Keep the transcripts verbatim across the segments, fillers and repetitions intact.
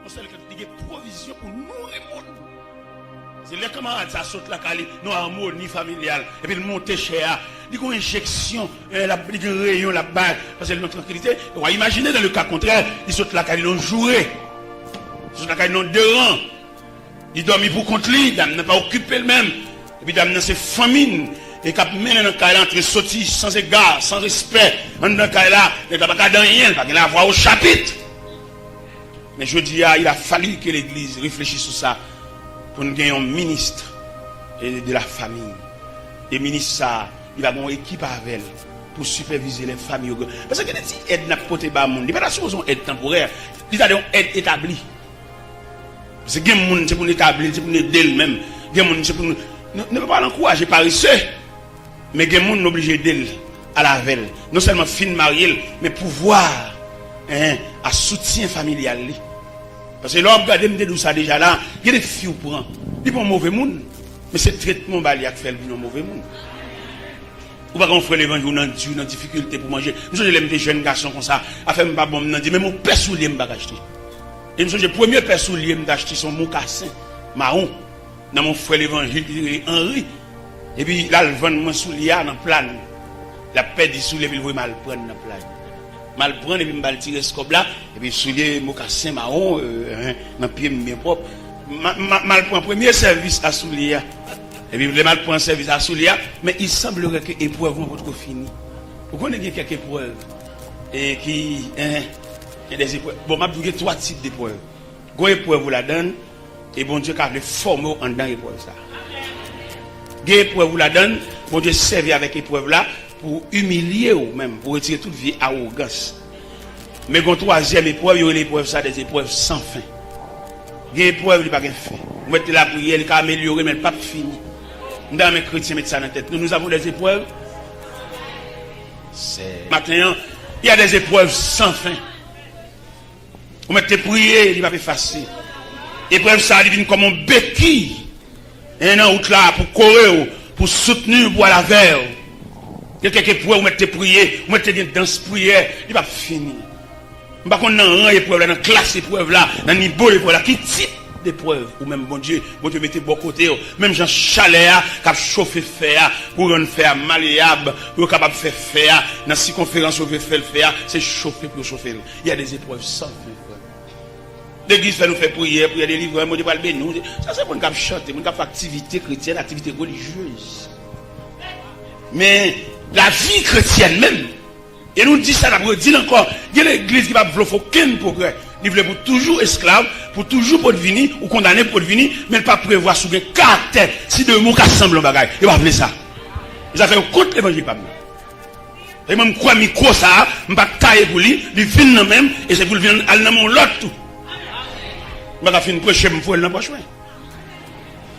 Yon sèl kèt, li gen pwovizyon pou nouri moun. Se lè kanmarad sa sot lakay li, nan amoni familyal, epi l monte chè a, li gen yon enjeksyon, eh, l ap, li gen reyon l ap bay, paske li nan trankilite. W a imajine, dans le cas contraire, li sot lakay li nan joure, li sot lakay li nan deran, li dòmi pou kont li, dam nan pa okipe l menm, epi dam nan se fanmi n, e k ap mennen nan kay la, antre soti, san ega, san respè, anndan kay la, nèg la pa ka di anyen, l pa gen lavwa o chapit. Men jodi a, il a fallu que l'église réfléchisse sur ça, pou n gen yon ministre, eh, de la famille. E minis sa, li va gen yon ekip avè l pou sipèvize lè fanmi yo. Paske gen de ti èd n ap pote ba moun, li pa ta sipoze yon èd tanporè, li ta dwe yon èd etabli. Paske gen moun, se pou n etabli l, se pou n ede l menm. Gen moun, se pou n, nou, nou pa pral ankouraje parese. Men gen moun nou oblije ede l, al avè l. Non sèlman fin marye l, men pouvwa, en, a soutyen familyal li. Paske lè w ap gade, m te di w sa deja la, gen de fi w pran. Li pa yon move moun, men se tretman w ba li a k fè l vin yon move moun. Ou pa gen yon frè levanjil, ou nan di, ou nan difikilte pou manje. M sonje lè m te jèn gason konsa, afè m pa bon, m nan di, menm yon pè soulye m pa ka achte. E m sonje premye pè soulye m te achte, se yon mokasen mawon. Nan men yon frè levanjil ki rele Anri. Epi l al vann mwen soulye a nan Plano. L ap pèdi soulye, epi l voye m al pran nan Plano. M al pran, epi m ba l ti rès kòb la, epi soulye mokasen mawon, euh, nan pye m byen pwòp. M a, m a, m al pran premye sèvis a soulye a. Epi lè m al pran sèvis a soulye a, men il semblerait que eprèv mwen potko fini. Ou konnen gen kèk eprèv, e ki, en, gen des épreuves. Bon, m ap di w gen twa tip deprèv. Gon eprèv ou ladan l, e Bondye ka vle fòme w anndan eprèv sa. Gen eprèv ou ladan l, Bondye sèvi avèk eprèv la pou imilye w menm, pou retire tout vye awogans. Men gon twazyèm eprèv, yo rele eprèv sa des épreuves sans fin. Gen eprèv, li pa gen fen. Ou mèt te lapriyè, li ka amelyore, men l p ap fini. M ta renmen kretyen met sa nan tèt nou. Nous avons des épreuves. Se maten an, il y a des épreuves sans fin. Ou mèt te priye, li p ap efase. Eprèv sa a, li vin kòm yon bekiy, en, nan wout la, pou kore w, pou soutni w, pou al avè w. Gen kèk eprèv, ou mèt te priye, ou mèt te gen dans priyè, li p ap fini. M pa konn nan ran eprèv la, nan klas eprèv la, nan nivo eprèv la, ki tip deprèv ou menm Bondye, Bondye mete bò kote w, menm jan chalè a k ap chofe fè a, pou rann fè a maleyab, pou yo kapab fè fè a, nan sikonferans yo vle fè l fè a, se chofe pou yo chofe l. Il y a des épreuves sans fin, frè. Legliz fè nou fè priyè, priyè delivrans, Bondye pral beni w. Sa se moun k ap chante, moun k ap fè aktivite kretyèn, aktivite relijyez. Men, lavi kretyèn menm, e nou di sa, n ap redi l ankò, gen legliz ki p ap vle w fè okenn pwogrè. Li vle pou w toujou esklav, pou w toujou pot vini, ou kondane pou pot vini, men l pa prevwa si w gen karaktè, si demen w ka sanble yon bagay. Yo pa vle sa. E sa fè yo kont levanjil pa m nan. E mwen, m kwè mikwo sa a, m pa t taye pou li, li vin nan men m, e se pou l vin al nan men yon lòt tou. M pa ka fin preche, m foure l nan pòch mwen.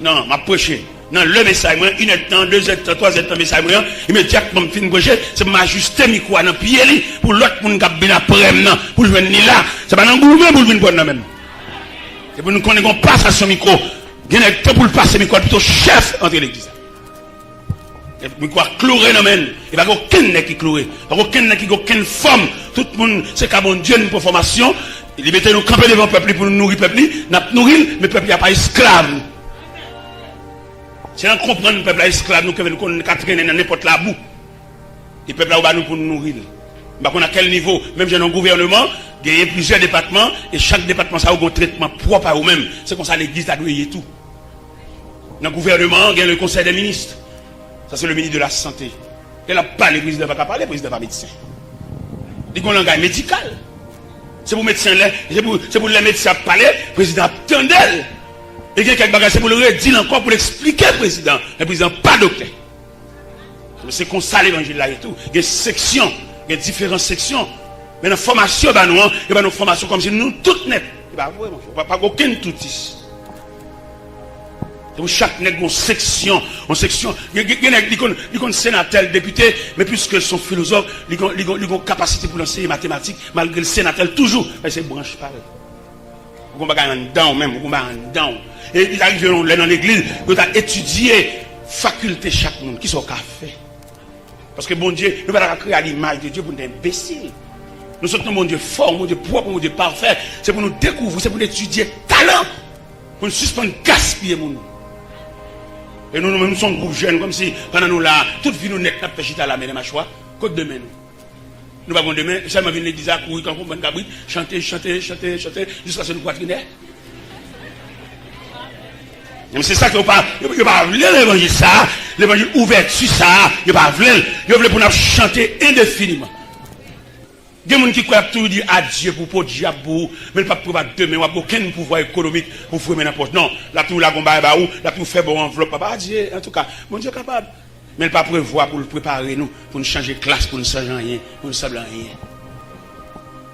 Non, m ap preche. Nan le mesaj mwen, inèdtan, dezèdtan, twazèdtan mesaj mwen an, imedyatman m fin preche, se pou m ajiste mikwo a nan pye li, pou lòt moun k ap vin aprè m nan, pou l jwenn li la. Se pa nan goumen pou l vin pran nan men m. Se pou nou konnen gon pasasyon mikwo. Gen nèg tan pou l pase mikwo a, pito chèf antre legliz la. Mikwo a kloure nan men l. E pa gen okenn nèg ki kloure. Pa gen okenn nèg ki gen okenn fòm. Tout moun, se ka Bondye, nou pran fòmasyon. Li mete nou kanpe devan pèp li pou nou nouri pèp li. N ap nouri l, men pèp li a pa esklav nou. Se nan konprann pèp la esklav nou ke nou konn ka trennen nan nenpòt labou. E pèp la yo ba nou pou nou nouri l. M pa konn a kèl nivo, menm jan nan gouvèneman, genyen plizyè depatman, e chak depatman sa yo gen yon tretman pwòp a yo menm. Se konsa legliz la dwe ye tou. Nan gouvèneman an, gen le conseil des ministres. Sa se le ministre de la santé. Lè l ap pale, prezidan pa ka pale, prezidan pa medsen. Li gen yon langay medikal. Se pou medsen lè, se pou, se pou lè medsen ap pale, prezidan ap tande l. E gen kèk bagay, se pou l redi l ankò, pou l eksplike prezidan. Men prezidan pa doktè. Se konsa levanjil la ye tou. Gen seksyon, gen diferan seksyon. Men nan fòmasyon yo ba nou an, yo ba nou fòmasyon kòmsi nou tout nèt. E pa vre, monchè. Pa, pa gen okenn toutis. Se pou chak nèg gen yon seksyon, yon seksyon. Gen, gen, gen nèg, li konn, li konn senatè, l depite, men piske l se yon filozòf, li gen, li gen, li gen yon kapasite pou l anseye matematik, malgre l senatè, l toujou, men se branch pa l. Ou gon bagay anndan w menm, ou gon bagay anndan w. E li ta rive yon lè nan legliz, yo ta etidye fakilte chak moun. Kisa w ka fè? Paske Bondye, nou pa ta ka kreye a limaj de Dye pou n te enbesil. Nou sot nan Bondye fò, yon Bondye pwòp, yon Bondye pafè. Se pou nou dekouvri, se pou nou etidye talan. Pou nou sispann gaspiye moun. E nou, nou menm, nou se yon gwoup jèn, kòmsi pandan nou la, tout vi nou nèt, n ap fè chita la, men nan machwa. Kot demen nou? Nou pa gon demen, sèlman vin legliz la, kouri tankou yon bann kabrit, chante, chante, chante, chante, jiskaske nou pwatrinè. Men se sa ke yo pa, yo, yo pa vle levanjil sa a, levanjil ouvèti sa a, yo pa vle l. Yo vle pou n ap chante endefiniman. Gen moun ki kwè y ap toujou di adye pou w, podyab pou ou, men l p ap prevwa demen w ap gen okenn pouvwa ekonomik pou w foure men nan pòch. Non, l ap toujou lage yon bagay ba ou, l ap toujou fè ba w anvlòp, papa adye, antouka, Bondye kapab. Men l pa prevwa pou l prepare nou, pou n chanje klas, pou n chanje anyen, pou n sanble anyen.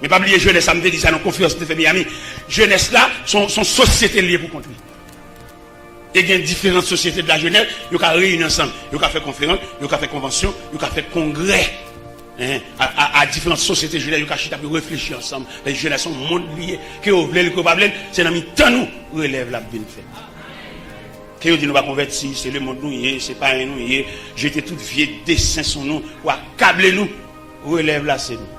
Men pa bliye jenès la, m te di sa nan konferans m te fè Miami. Jenès la, se yon, se yon sosyete l ye pou kont li. E gen diferan sosyete de la jenès, yo ka reyini ansanm, yo ka fè konferans, yo ka fè konvansyon, yo ka fè kongrè. Hein, a, a, a diferan sosyete jenès, yo ka chita pou yo reflechi ansanm. Paske jenès se yon mond li ye, ke yo vle l, ke yo pa vle l, se nan mitan nou relèv la ap vin fèt. Ke yo di nou pa konvèti, se lemonn nou ye, se payen nou ye, jete tout vye desen sou nou pou akable nou, relèv la se nou.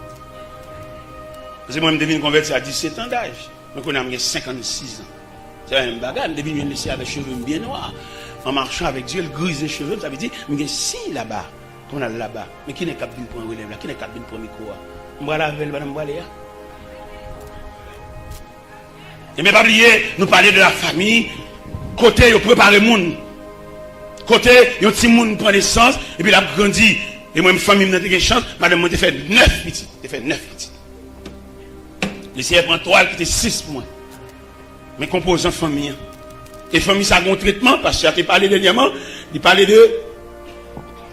Paske mwen, m te vin konvèti a disèt an daj. Mwen kounye a m gen senkannsis an. Se pa menm bagay, m te vin jwenn mesye avèk cheve m byen nwa. An machan avèk Dye, l grize cheve m, sa vle di m gen siy laba. Pou n al laba. Men ki nèg k ap vin pran relèv la? Ki nèg k ap vin pran mikwo a? M pral avè l pandan m prale a. Ebyen, pa bliye, nou pale de la famille, kote yo prepare moun. Kote yon timoun pran nesans, epi l ap grandi. E mwen, fanmi m nan te gen chans, madanm mwen te fè nèf pitit. Te fè nèf pitit. Lesenyè pran twa, l kite sis pou mwen. Men konpozan fanmi an. E fanmi sa gen yon tretman, pastè a te pale dènyèman, li pale de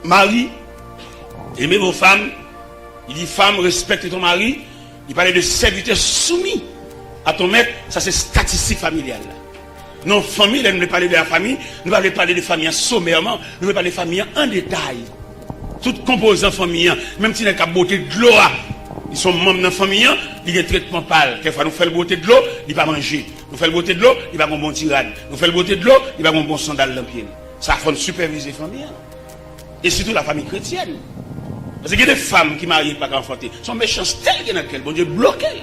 mari, aimez vos femmes, li di, femme, respecte ton mari, li pale de serviteur soumis à ton maître, sa se estatistik familyal la. Nan fanmi, lè nou vle pale de la famille, nou pa vle pale de fanmi an somèman, nou vle pale de fanmi an an detay. Tout konpozan fanmi an, menm ti nèg k ap bwote dlo a, li se yon manm nan fanmi an, li gen tretman pa l. Kèkfwa nou fè l bwote dlo, li pa manje. Nou fè l bwote dlo, li pa gen yon bon ti rad. Nou fè l bwote dlo, li pa gen yon bon sandal nan pye l. Sa fò n sipèvize fanmi an. E sitou la famille chrétienne. Paske gen de fanm ki marye ki pa ka anfante. Se yon mechanste l gen nan kè l. Bondye bloke l.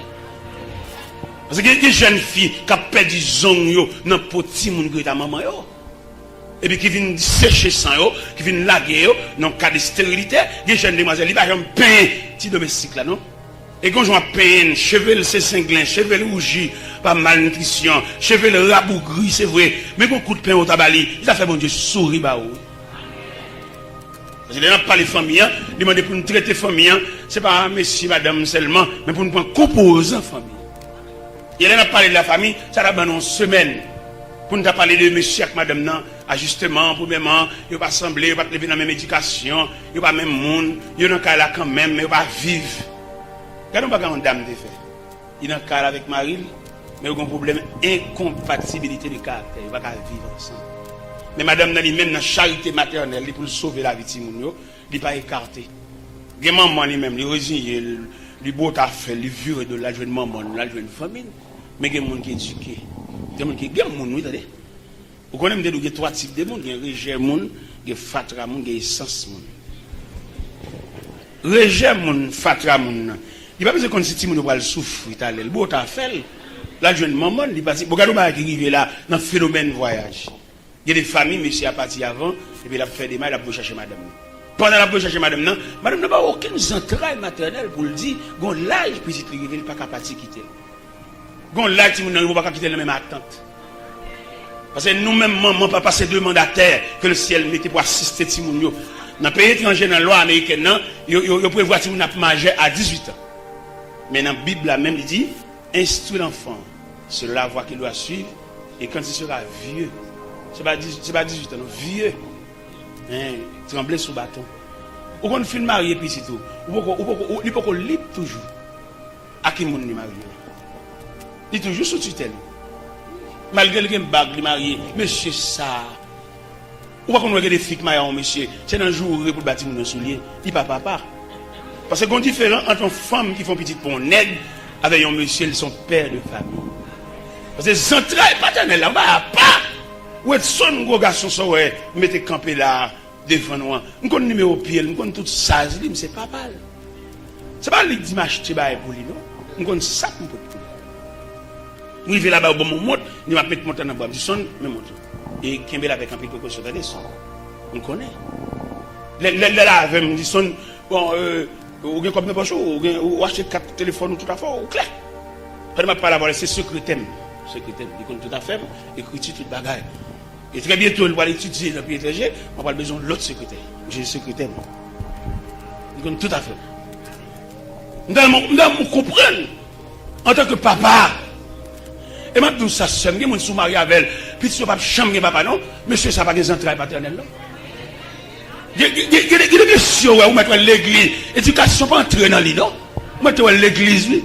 Paske gen, gen jèn fi k ap pèdi zong yo nan po timoun ki rete a manman yo. Epi ki vin seche san yo, ki vin lage yo nan yon kad esterilite. Gen jèn demwazèl, li pa janm penyen ti domestik la, non. E gon jan w ap penyen l, cheve l se senglen, cheve l wouji pa malnitrisyon, cheve l rabougri, se vre, men gon kout penyen w ta ba li, li ta fè Bondye souri ba ou. Paske lè n ap pale fanmi an, li mande pou n trete fanmi an, se pa mesye madanm sèlman, men pou n pran konpozan fanmi an. E lè n ap pale de la famille, sa ta ban nou yon semèn pou n ta pale de mesye ak madanm nan, ajisteman, premyèman, yo pa sanble, yo pa t leve nan menm edikasyon, yo pa menm moun, yo nan kay la kanmenm, men yo pa viv. Gade yon bagay yon dam te fè. Li nan kay la avèk mari l, men yo gen yon pwoblèm enkonpatibilite de karaktè, yo pa ka viv ansanm. Men madanm nan li menm nan charite matènèl li pou l sove lavi timoun yo, li pa ekate. Gen manman li menm, li reziye l, li bwot afè l, li vire do l, l al jwenn manman l, l al jwenn fanmi l. Men gen moun ki edike. Gen moun ki, gen moun, wi, tande. Ou konnen m te di w gen twa tip de moun, gen rejè moun, gen fatra moun, gen esans moun. Rejè moun, fatra moun nan, li pa bezwen konn si timoun yo pral soufri talè. L bwot afè l, l al jwenn manman l, li pati. Bon, gade yon bagay ki rive la nan fenomèn vwayaj. Gen de fanmi, mesye a pati avan, epi l ap fè demach, l ap voye chache madanm nan. Pandan l ap voye chache madanm nan, madanm nan pa okenn zantray matènèl pou l di, gon laj pitit li rive, li pa ka pati kite l. Gon laj timoun nan rive, ou pa ka kite l nan men matant. Paske nou menm manman, papa, se de mandatè ke lesyèl mete pou asiste timoun yo. Nan peyi etranje, nan lwa amerikèn nan, yo, yo, yo prevwa timoun ap majè a dizuit an. Men nan Bib la menm, li di, instruis l'enfant selon la voie qu'il doit suivre, et quand il sera vieux, se pa diz, se pa dizuit an, non, vieux, hein, tranble sou baton. Ou konn fin marye pitit ou, ou poko, ou poko, ou, li poko lib toujou. A ki moun li marye? Li toujou sou titèl. Malgre li gen bag, li marye, mesye sa. Ou pa konn wè gen de fi k marye a yon mesye, se nan joure pou l ba timoun nan soulye, li pa papa. Paske gen yon diferan ant yon fanm ki fè yon pitit pou yon nèg avèk yon mesye, li se yon pè de fanmi. Paske zantray patènèl la, yon bagay apa. Wedson, gwo gason sa w wè m mete kanpe la a devan nou an, m konn nimewo pye l, m konn tout saz li, m se papa l. Se pa li k di m achte bagay pou li, non. M konn sa pou m pot pou li. M rive laba, yo ban m yon mont, m di m ap met mont lan nan bra m. M di, Son, men mont lan. E kenbe l avèk anpil prekosyon, tande, Son. M konnen. Lè, lè, lè l avè m, m di, Son, bon, euh, ou gen kòb nan pòch ou, ou gen, ou achte kat telefòn ou tout afè w, ou klè. Pandan m ap pale avè w la, se sekretè m. Sekretè m. Li konn tout afè m, ekriti, tout bagay. E trè byento, li pral etidye nan peyi etranje, mwen pral bezwen yon lòt sekretè. M chèche sekretè m. Li konn tout afè m. M tèlman, m tèlman konprann. Antanke papa, e m ap di w sa, sè m, gen moun si w marye avè l, pitit yo p ap janm gen papa, non. Mesye sa pa gen zantray patènèl, non. Gen, gen, gen, gen de, gen de mesye, w wè, ou mèt wè l legliz. Edikasyon pa antre nan li, non. Ou mèt te wè l legliz, wi.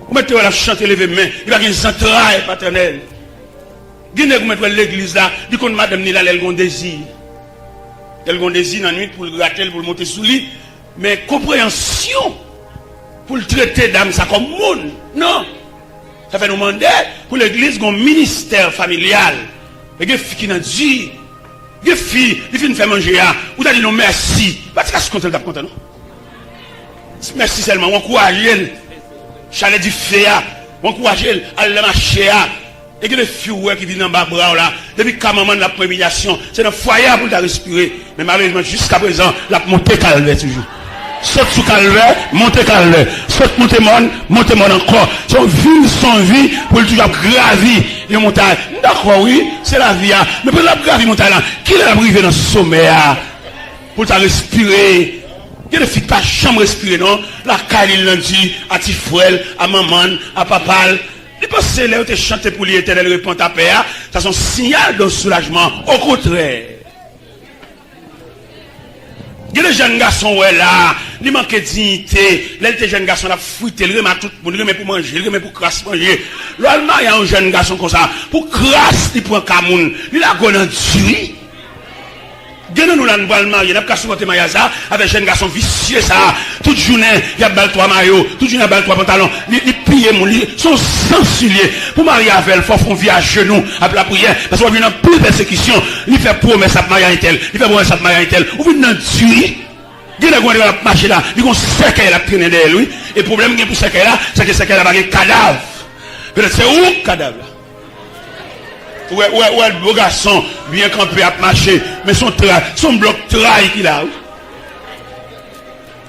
Ou mèt te wè l ap chante, leve men. Li pa gen zantray patènèl. Gen nèg ou mèt wè l legliz la, li konn madanm ni la lè l gon dezi. Lè l gon dezi nan nwit pou l grate l, pou l monte sou li. Men konpreyansyon pou l trete dam sa kòm moun. Non. Sa fè nou mande pou legliz gon ministè familyal. E gen fi ki nan di, gen fi, li fin fè manje a, ou ta di non mèsi. Pa ti kas kontan l t ap kontan, non. Mèsi sèlman, w ankouraje l. Chalè dife a, w ankouraje l al nan mache a. E gen de fi w wè ki vin anba bra w la, depi ka manman l ap pran imilyasyon, se nan fwaye a pou l ta respire. Men malerezman, jiskaprezan, l ap monte kalvè toujou. Sot sou kalvè, monte kalvè. Sot monte mòn, monte mòn ankò. Se yon vi, se yon vi pou l toujou ap gravi yon montay. M dakò, wi, se lavi a. Men pandan l ap gravi montay la, kilè l ap rive nan somè a? Pou l ta respire. Gen de fi ki pa janm respire, non. Lakay li, l nan di, a ti frè l, a manman l, a papa l. Li panse lè yo te chante pou li, Etènèl, repann ta pè a, sa se yon siyal de soulajman. Okontrè. Gen de jèn gason w wè la, li manke diyite. Lè l te jèn gason, l ap frite, l renmen ak tout moun, li renmen pou manje, li renmen pou kras manje. Lè w al marye a yon jèn gason konsa, pou kras li pran ka moun, li lage w nan diri. Gen nan nou la, nou pral marye, n ap ka sipòte maryaj sa a avèk jèn gason visye sa a. Tout jounen, y ap ba l twa mayo, tout jounen, y ap ba l twa pantalon. Li, li piye moun, li, se yon zansi li ye. Pou w marye avè l, fò w fè yon vi ajenou, ap lapriyè, paske w ap jwenn anpil pèsekisyon. Li fè pwomès ap marye a entèl, li fè pwomès ap marye a entèl. Ou vin nan diri. Gen nèg ou wè l ap mache la, li gon sèkèy l ap trennen dèyè l, wi. E pwoblèm gen pou sèkèy la, se ke sèkèy la pa gen kadav. Petèt se ou k kadav la. Ou wè, ou wè, ou wè bo gason byen kanpe ap mache, men se yon tray, se yon blòk tray ki la, wi.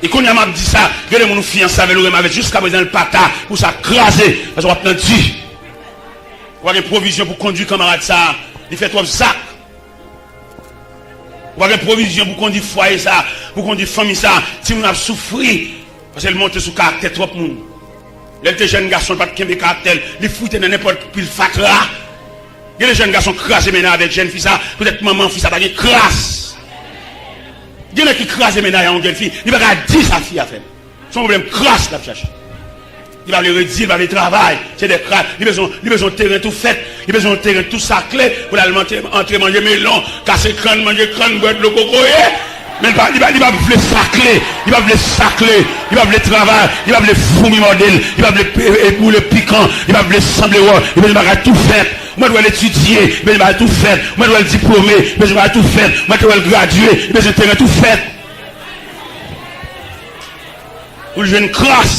E kounye a m ap di sa, gen de moun ou fiyanse avè l, ou renmen avè l, jiskaprezan l pa ta pou sa kraze, paske w ap nan di. Ou pa gen pwovizyon pou kondui kanmarad sa a, li fè twòp zak. Ou pa gen pwovizyon pou kondui fwaye sa, pou kondui fanmi sa. Timoun ap soufri paske l monte sou karaktè twòp moun. Lè l te jèn gason, l pa t kenbe karaktè l, li frite nan nenpòt pil fatra. Gen de jèn gason kraze mennaj avèk jèn fi sa, poutèt manman fi sa pa gen kras. Gen nèg ki kraze mennaj a yon jèn fi, li pa ka di sa fi a fè l. Se yon pwoblèm kras l ap chache. Li pa vle redi, li pa vle travay. Se de kras. Li bezwen, li bezwen teren tou fèt. Li bezwen yon teren tou sakle pou l al manje, antre manje melon, kase kann, manje kann, bwè dlo kokoye. Men li pa, li pa, li pa vle sakle. Li pa vle sakle. Li pa vle travay. Li pa vle foumi mòde l. Li pa vle e, e, boule pikan. Li pa vle sanble wòl. Li bezwen bagay tou fèt. Ou mèt wè l etidye, li bezwen bagay tou fèt. Ou mèt wè l diplome, li bezwen bagay tou fèt. Ou mèt wè l gradye, li bezwen teren tou fèt. Pou l jwenn kras.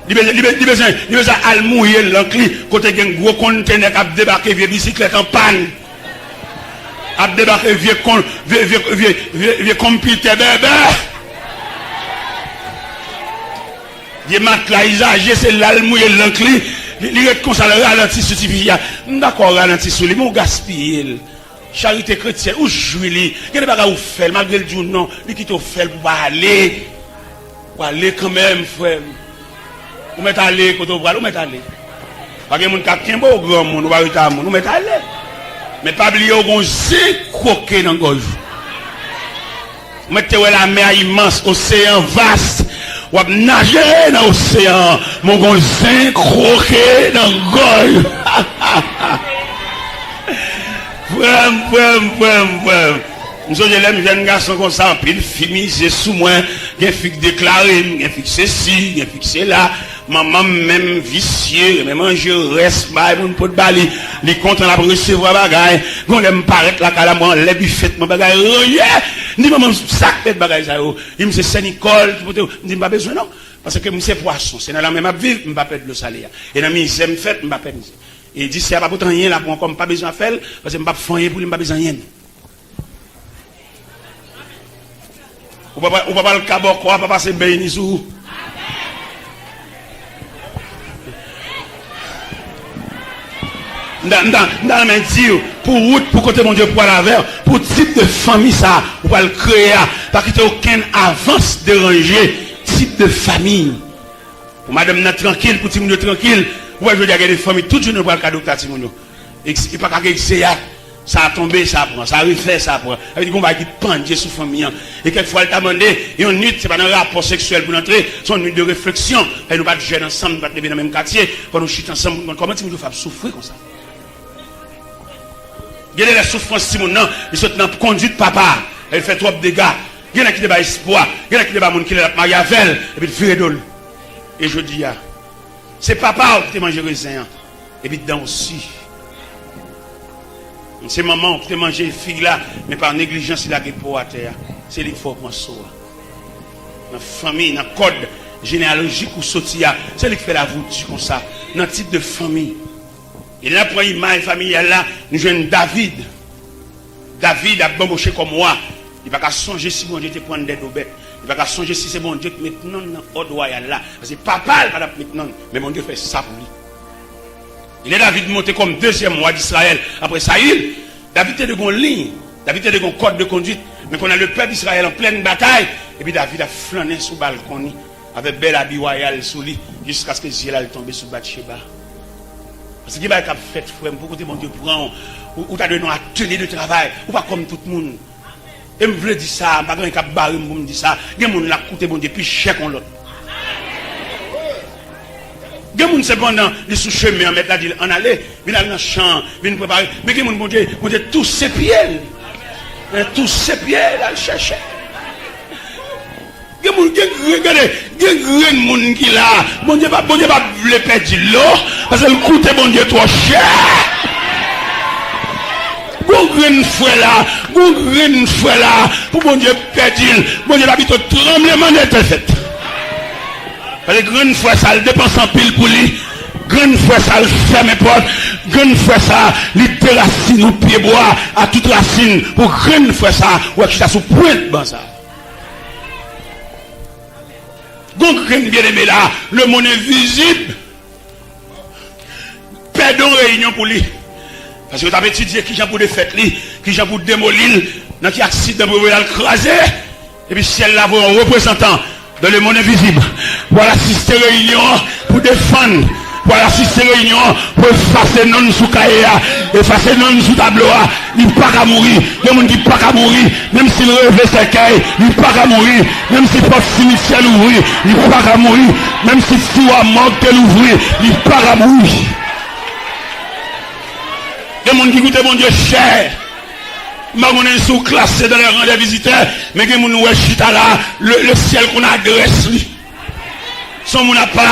Li bezwen, li be-, li bezwen, li bezwen al mouye lank li kote gen gwo kontenè k ap debake, vye bisiklèt an pàn. Ap debake vye kon-, vye, vye, vye, vye, vye konpitè bèbè. Vye matla izaje, se la l mouye lank li. Li, li ret konsa, l ralanti sou tifi a. M dakò ralanti sou li, men w gaspiye l. Charite kretyèn, ou jwi li. Gen de bagay ou fè l, malgre l di w non, li kite w fè l pou w pa ale. Ou ale kanmenm, frè m. Ou mèt ale, kote w prale, ou mèt ale. Pa gen moun k ap kenbe w, granmoun, ou pa rete a moun, ou mèt ale. Men pa bliye w gon zen kwoke nan gòj ou. Ou mèt te wè lamè a imans, oseyan vas. W ap naje nan oseyan an, men w gon zen kwoke nan gòj. Frè m, frè m, frè m, frè m. M sonje lè m jèn gason konsa, anpil fi mize sou mwen. Gen fi k deklare m, gen fi k sesi, gen fi k sela. Manman m menm visye, renmen manje rès bay moun pot ba li. Li kontan l ap resevwa bagay. Gon lè m parèt lakay la, mwen anlè bifèt, mwen bagay ranje. M di manman m, sa k mèt bagay sa yo? Li di m se sè Nikòl ki pote yo. M di m pa bezwen non. Paske m se pwason, se nan lanmè m ap viv, m pa pè dlo sale a. E nan mizè m fèt, m pa pè mizè. E di sè a pa pote anyen la pou ankò, m pa bezwen fè l, paske m p ap fè anyen pou li, m pa bezwen anyen. Ou pa, ou pa pral ka bòkò a, pa pase bèy ni sou ou. M ta, m ta, m ta renmen di w, pou wout, pou kote Bondye pral avè w, pou tip de fanmi sa a ou pral kreye a, pa kite okenn avans deranje tip de fanmi. Pou madanm nan trankil, pou timoun yo trankil, ou wè jodi a gen de fanmi tout jounen yo pral ka doktè a timoun yo. Ex-, li pa ka gen egzeyat. Sa a tonbe, sa a pran. Sa a refè, sa a pran. Sa vle di gon bagay ki pandye sou fanmi an. E kèk fwa, li ta mande, yon nwit, se pa nan rapò seksyèl pou n antre, se yon nwit de refleksyon. Paske nou pa t jèn ansanm, nou pa t leve nan menm katye, fò nou chita ansanm pou n konn kòman timoun yo fè ap soufri konsa. Gen de lè soufrans timoun nan, li sot nan kondwit papa a, e l fè twòp dega. Gen nèg ki te bay espwa, gen nèg ki te bay moun ki lè l ap marye avè l, epi l vire do l. E jodi a, se papa w ki te manje rezen an, epi dan w si. Se manman w ki te manje fig la, men pa neglijans li lage po atè a. Se li k fè w pran so a. Nan fanmi, nan kòd jeneyalojik ou soti a, se li k fè la voudi konsa. Nan tip de fanmi. E lè n ap pran imaj familyal la, nou jwenn David. David ap banboche kòm wa. Li pa ka sonje si Bondye te pran l dè do bèt. Li pa ka sonje si se Bondye ki met non l nan òd wayal la. Paske papa l pa t ap met non l, men Bondye fè sa pou li. E lè David monte kòm dezyèm wa Disrayèl apre Sayil, David te dwe gen yon liy, David te dwe gen yon kòd de kondwit. Men kounye a, lepèp Izrayèl an plèn batay, epi David ap flannen sou balkon li, avèk bèl abi wayal sou li, jiskaske zye l al tonbe sou Batcheba. Paske gen bagay k ap fèt, frè m, pou kote Bondye pran w, ou, ou ta dwe nan atelye de travay, ou pa kòm tout moun. E m vle di sa, m pa gen anyen k ap bare m pou m di sa, gen moun la k koute Bondye pi chè k yon lòt. Gen moun sepandan, li sou chemen an, mèt la di l, ann ale, vin al nan chan an, vin prepare. Men gen moun Bondye, Bondye touse pye l. Bondye touse pye l, al chèche. Gen moun, gen grenn, gade, gen grenn moun ki la. Bondye pa, Bondye pa vle pèdi l non, paske l koute Bondye twò chè. Gon grenn frè la, gon grenn frè la, pou Bondye pèdi l, Bondye ta pito tranblemann de tè fèt. Paske grenn frè sa, l depanse anpil pou li. Grenn frè sa, l fèmen pòt. Grenn frè sa, li derasine yon pyebwa a tout rasin. Pou grenn frè sa, ou wè ki chita sou pwent ban sa. Gon grenn byeneme la, le monde invisible. Pèdi yon reyinyon pou li. Paske yo t ap etidye kijan pou defèt li, kijan pou demoli l, nan ki aksidan pou yo voye l al kraze. Epi syèl la voye yon reprezantan dans le monde invisible pou al asiste reyinyon an, pou defann, pou al asiste reyinyon an, pou efase non l sou kaye a, efase non l sou tablo a. Li pa ka mouri. Gen moun ki pa ka mouri. Menm si l reve sèkèy, li pa ka mouri. Menm si pòt simityè louvri, li pa ka mouri. Menm si tiwa mòg te louvri, li pa ka mouri. Gen moun ki koute Bondye chè. M pa konnen si w klase dans les rangs des visiteurs, men gen moun ou wè chita la, le, le syèl konn adrès li. Se yon moun apa.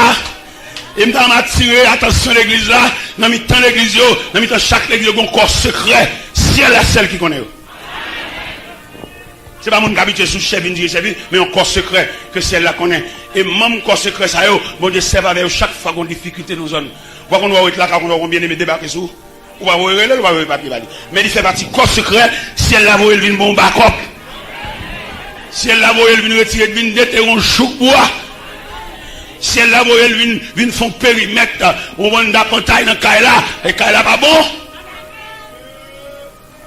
E m ta renmen atire atansyon legliz la, nan mitan legliz yo, nan mitan chak legliz yo, gen yon kò sekrè. Syèl la sèl ki konnen yo. Se pa moun k abitye sou chè vin diri sèvis, men yon kò sekrè ke syèl la konnen. E manm kò sekrè sa yo, Bondye sèvi avè yo chak fwa gon difikilte nan zòn. Ou pa konn wè w ret lakay ou, konn wè gon byeneme debake sou ou. Ou pa voye rele l, ou pa voye papye ba li. Men li fè pati kò sekrè, syèl la voye l vin bon bakòp. Syèl la voye l vin retire, vin detere yon jouk bwa. Syèl la voye l vin, vin fè yon perimèt, yon banda pantay nan kay la. E kay la pa bon.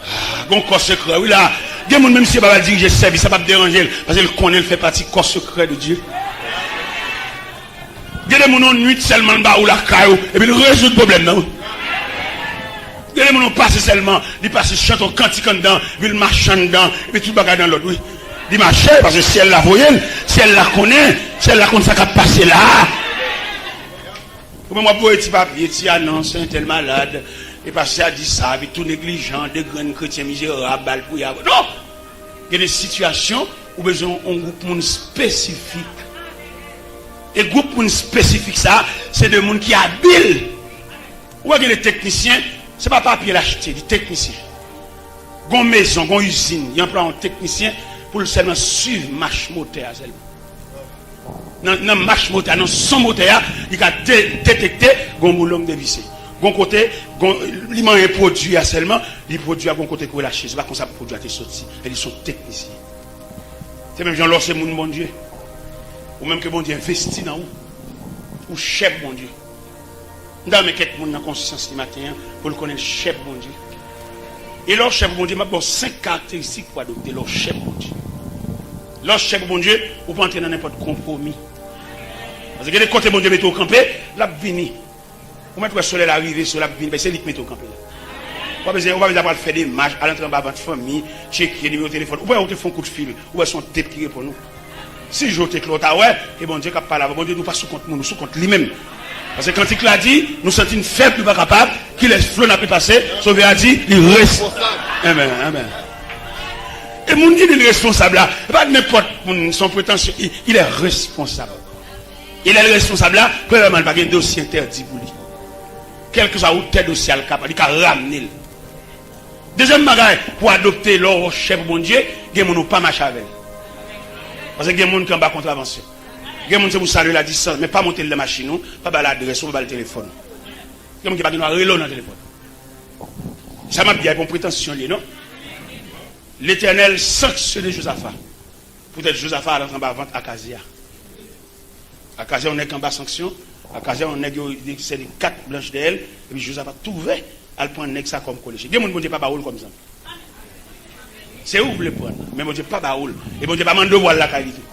Ah, gon kò sekrè, wi la. Gen moun, menm si yo pa dirije sèvis, sa p ap deranje l, paske l konnen l fè pati kò sekrè de Dye. Gen de moun, yon nwit sèlman, l ba ou lakay ou, epi l rezoud pwoblèm nan, wi. Gen de moun, yon pase sèlman, li pase chante yon kantik anndan, epi l mache anndan, epi tout bagay nan lòd, wi. Li mache, paske syèl la voye l, syèl la konnen, syèl la konn sa k ap pase la a. Ou menm w ap voye ti papye, ti anons, entèl malad, e pastè a di sa, epi tou neglijan, de grenn kretyen mizerab, ba l priyè. Non! Gen de sitiyasyon ou bezwen yon gwoup moun espesifik. E gwoup moun espesifik sa a, se de moun ki abil. Ou wè gen de teknisyen, se pa papye l achte, li teknisyen. Gon mezon, gon izin, y anplwaye yon teknisyen pou l sèlman swiv mach motè a sèlman. Nan, nan mach motè a, nan son motè a, li ka de-, detekte gon boulon k devise. Gon kote, gon, li manyen pwodui a sèlman, li pwodui a gon kote pou l achte. Se pa konsa pwodui a te soti. E li se yon teknisyen. Se menm jan lè w se moun Bondye. Ou menm ke Bondye envesti nan ou. Ou chè pou Bondye. M ta renmen kèk moun nan konsyans li maten an pou l konnen l chè pou Bondye. E lè w chè pou Bondye, m ap ba w senk karakteristik pou adopte lè w chè pou Bondye. Lè w chè pou Bondye, ou pa antre nan nenpòt konpwomi. Paske gen de kote Bondye mete w kanpe, l ap vini. Ou mèt wè solèy la rive sou l ap vin, paske se li k mete w kanpe la. Ou pa bezwen, ou pa bezwen ap al fè demach, al antre anba vant fanmi, tcheke nimewo telefòn. Ou wè ou te fè yon kout fil, ou wè se yon dep ki reponn ou. Si je w te klè, w ta wè, e Bondye k ap pale avè w. Bondye di w pa sou kont moun, ou sou kont li menm. Paske kantik la di, nou santi n fèb, nou pa kapab, kilès flò n ape pase, Sovè a di, li res-, amèn, amèn. E moun ki di l responsab la, e pa nenpòt moun, se yon pretansyon, il, il est responsable. E lè l responsab la, premyèman, li pa gen dosye entèdi pou li. Kèlkeswa otè dosye a l ka, li ka ramne l. Dezyèm bagay, pou adopte lè w chè pou Bondye, gen moun ou pa mache avè l. Paske gen moun ki anba kontravansyon. Gen moun se pou salye l a distans, men pa monte l nan machin ou, pa ba l adrès ou, pa ba l telefòn ou. Gen moun ki pa gen dwa rele w nan telefòn. Sa m ap di a, e pa yon pretansyon li ye, non. Letènèl sanksyone Jozafa. Poutèt Jozafa al antre anba vant Akazya. Akazya yon nèg anba sanksyon. Akazya yon nèg yo, yo sèvi kat blanch dèyè l. Epi Jozafa t ouvè al pran nèg sa kòm koleche. Gen moun Bondye pa ba w l kòm zanmi. Se ou vle pran l, men Bondye pa ba w l. E Bondye pa mande w al lakay li tou.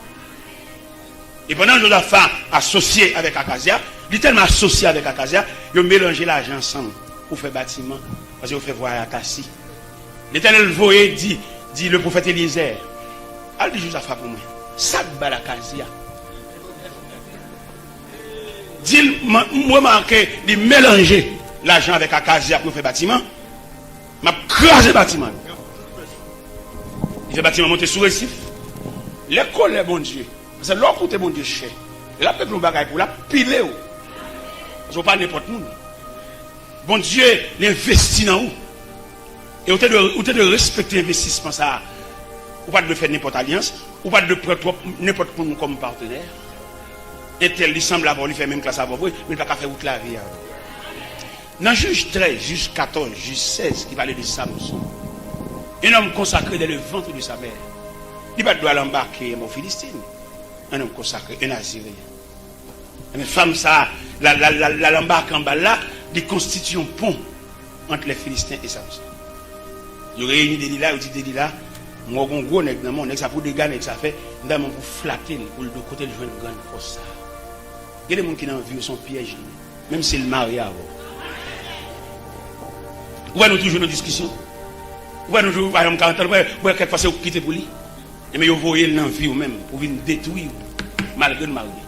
E pandan Jozafa asosye avèk Akazya, li tèlman asosye avèk Akazya, yo melanje lajan ansanm pou fè batiman, paske yo fè vwayaj a Tasi. Letènèl voye di, di le pwofèt Eliezer, al di Jozafa pou mwen, sa k ba l Akazya? Di l, m, m remake li melanje lajan avèk Akazya pou yo fè batiman, m ap kraze batiman yo. Li fè batiman monte sou resif. Lè kolè Bondye, paske lè w koute Bondye chè, lè l ap regle yon bagay pou w, l ap pile w. Paske w pa nenpòt moun. Bondye, li envesti nan ou. E ou te dwe, ou te dwe respekte envestisman sa a. Ou pa t dwe fè nenpòt alyans. Ou pa t dwe pran twòp nenpòt moun kòm patnè. Entèl, li sanble avè w, li fè menm klas avè w vre, men li pa ka fè wout lavi avè w. Nan Jij trèz, Jij katòz, Jij sèz ki pale de Samson. Un homme consacré dès le ventre de sa mère. Li pa t dwe al anbake anba yon Filistin. Un homme consacré, un Naziréen. Men fanm sa a, l al, l al, l al, l al anbake anba l la, li konstitye yon pon ant lè Filisten e Samson. Yo reyini Delila, yo di Delila, m wè w gen yon gwo nèg nan men w, nèg sa pou dega nèg sa fè, m ta renmen pou flate l, pou l di w kote l jwenn grann fòs sa a. Gen de moun ki nan vi w se yon pyèj li ye, menm si l marye avè w. Ou wè nou toujou nan diskisyon. Ou wè nou toujou, pa janm ka antann, ou wè, ou wè kèk fwa se ou ki kite pou li. Ebyen, yo voye l nan vi w menm pou vin detwi w, malgre l marye.